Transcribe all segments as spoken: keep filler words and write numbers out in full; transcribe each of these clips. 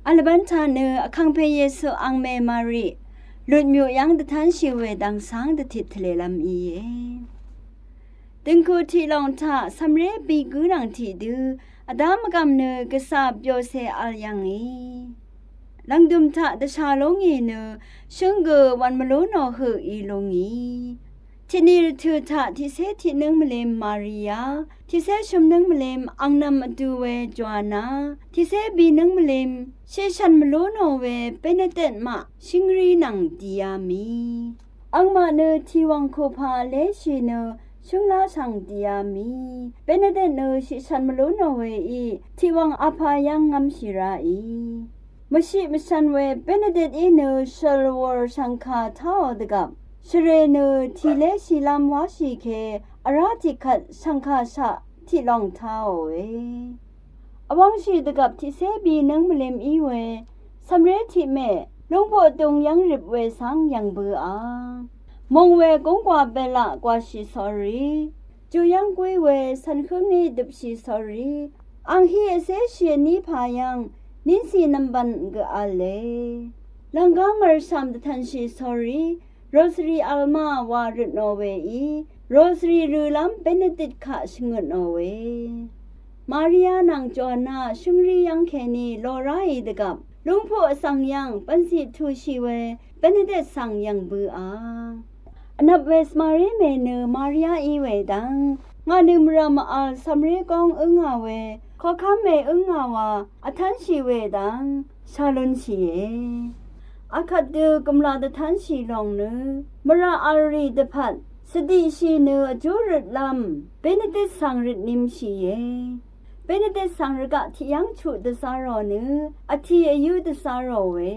Vlvbv́n taq nø Vkàngpè Yesu angmè Mari lutmyuq yv́ng dvtánshì we dv̀ngsáng dvtit tvlèlv́m íe. Døngku tiqlòng taq cv̀mré bì gǿ nvng tiqdø vdá mvgv̀m nø gvzà byòcè vl yv̀ngì. Lv̀ngdùm taq dvshà lú ngì nø shǿng gø wv̄n mvlú nò høq í lú ngì. Tiqni rvtø̀ taq tiqcé tiqnǿng mvlim Maria, tiqcé shø̀mnǿng mvlim angnv̄m vdu we Joanna, tiqcé bìnǿng mvlim shiqshv̀n mvlú nò we Benedet maq shíngrí nvng dìá mì. Angmaq nø tìwv̀ng kupa léshì nø shǿnglá shv̀ng dìá mì. Benedet nø shiqshv̀n mvlú nò weí tiqwv̀ng apa yv́ng ngv́mshì ráì. Mvshiq mvshv̀n we Benedet í nø shø̀l wur shv̀ngkà táò dvgvp shvrè nø tìléshìlv́m wáshì ke vrá tiqkvt shv̀ngkà shaq tiqlòng táòe. Vwv́ngshì dvgvp tiqcé bìnǿng mvlim í we cv̀mré tiqmè lúngbuq dung yv́ng rip we svng yv̀ng bø̄a. Mung we gúnggwà bèlaq gwàshì sórí, ju yv́ng gwí we cv̀n hǿngí døpshì sórí, ang hí vcéshì vní pà yv́ng nínsì nv̀mbv̀n gø v̄le. Lv̀nggá mv̀rshàm dvtv̀nshì sórí, Rosary vl ma wa røt nò weí, Rosary rølv́m Benedet kaq shvngøt nò we. Maria nvng Joanna shǿngrí yv́ng kèní lo ráì dvgvp lúngpuq vsvng yv́ng bv̀nzì tushì we Benedet svng yv̀ng bø̄a. Vnvp we Samari mè nø Maria í we dv́ng, ngà nø mvrv̀m vl cv̀mré góng ǿngà we, koqkv́m mè ǿngà wa vtánshì we dv́ng shalunshìe. Akvt dø gø̀mlà dvtánshì lòng nø mvrà vl rì dvpvt svdiqshì nø vjú røtlv́m Benedet svng røtnimshìe. Benedet svng rvgaq tiqyv́ng chuq dvzá rò nø vtì vyǿ dvzá ròe.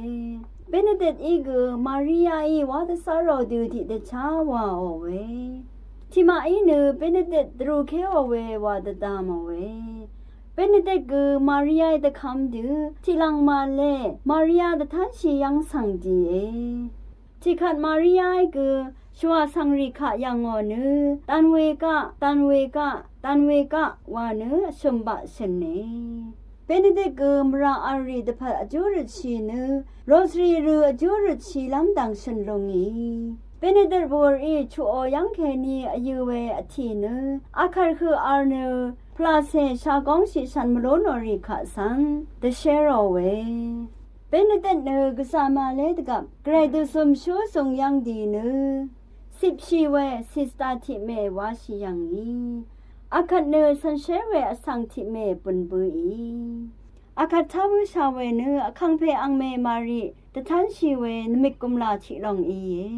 Benedet í gø Mariaí wá dvzá rò dø tiqdvchá wàòe. Tiqmaqí nø Benedet dvrùkéò we wa dvdamòe. Benedet gø Mariaí dvkvm dø tiqlàng màle Maria dvtánshì yv́ng svng dìe. Tiqkvt Mariaí gø shvwà svngrì kaq yv̀ngò nø, dan we gaq, dan we gaq, dan we gaq wa nø vshø̀mbaq shø̀ne. Benedet gø mvrà vl rì dvpvt vjú røtshì nø, Rosary rø vjú røtshìlv́m dv̀ng shø̀n lúngì. Benedet wurì chuqò yv́ng kèní vyø̄ we vtì nø, akvt høq vl nø, pvlacè shagóng shiqshv̀n mvlú nò rì kaq svng dvshérò we. Benedet nø gvzà màlé dvgvp gvray dvzømshú zùng yv́ng dì nø, cipshì we sista tiqmè wáshì yv̀ngì. Akvt nø cv̀nshér we vsvng tiqmè bø̀n bø̄ì. Akvt tá bǿshà we nø Vkàngpè angmè Mari dvtánshì we nvmik gø̀mlà tiqlòng íe.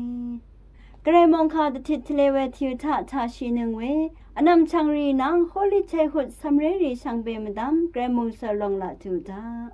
Gvray mòngkà dvtit tvlē we tìø̄ taq tashìnøng we vnv̀m chv̀ngrì nvng Holy Childhood cv̀mrérì shvngbe mvdv́m gvray mòngsø̀r lòng laq tuq taq.